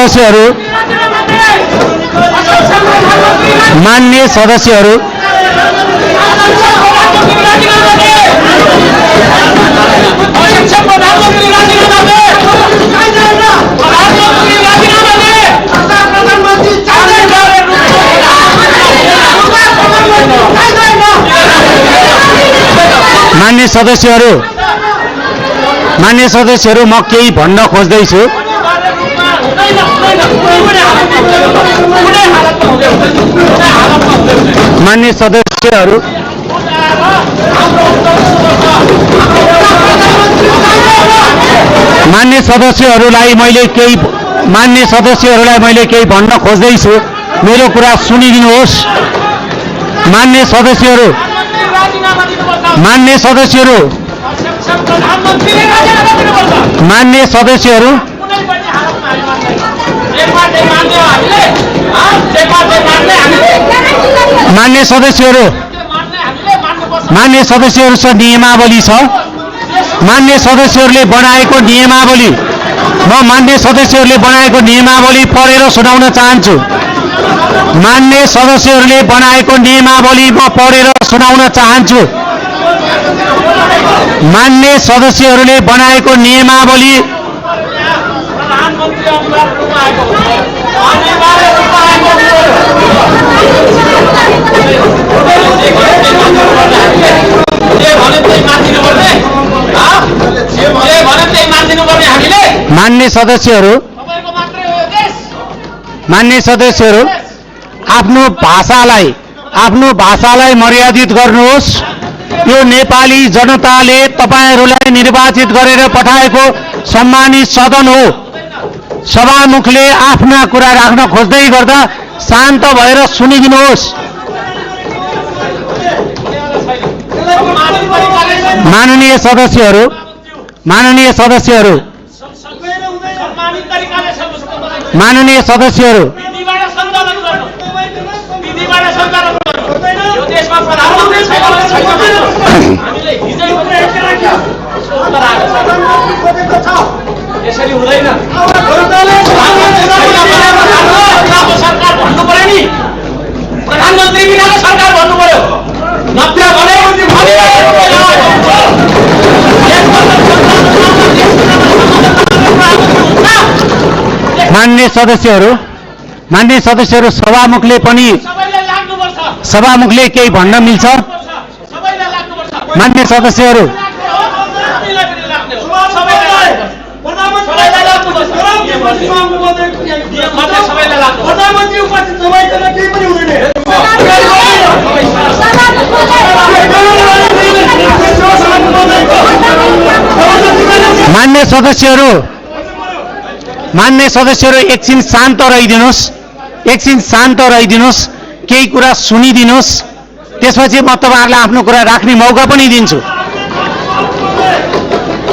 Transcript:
सदस्यहरू मान्य सदस्यहरू मान्य सदस्यहरू म केही भन्न खोज्दैछु। मान्य सदस्यहरू मान्य सदस्यहरूलाई मैले केही भन्न खोज्दैछु। मेरो कुरा सुनिदिनुहोस्। मान्य सदस्यहरू नियमावली छ। मान्य सदस्यहरूले बनाएको नियमावली पढेर सुनाउन चाहन्छु। मान्य सदस्यहरूले बनाएको नियमावली म पढेर सुनाउन चाहन्छु। मान्य सदस्यहरूले बनाएको नियमावली मान्य सदस्यहरू आफ्नो भाषालाई मर्यादित गर्नुहोस्। यो नेपाली जनताले तपाईहरूलाई निर्वाचित गरेर पठाएको सम्मानित सदन हो। सभामुखले आफ्ना कुरा राख्न खोज्दै गर्दा शान्त भएर सुनिदिनुहोस्। माननीय सदस्यहरू यसरी हुँदैन। प्रधानमन्त्री बिनाको सरकार भन्नु पर्यो। मान्य सदस्यहरू सभामुखले केही भन्न मिल्छ। मान्य सदस्यहरू मान्य सदस्यहरू एकछिन शान्त रहिदिनुहोस्। केही कुरा सुनिदिनुहोस्। त्यसपछि म तपाईहरुलाई आफ्नो कुरा राख्ने मौका पनि दिन्छु।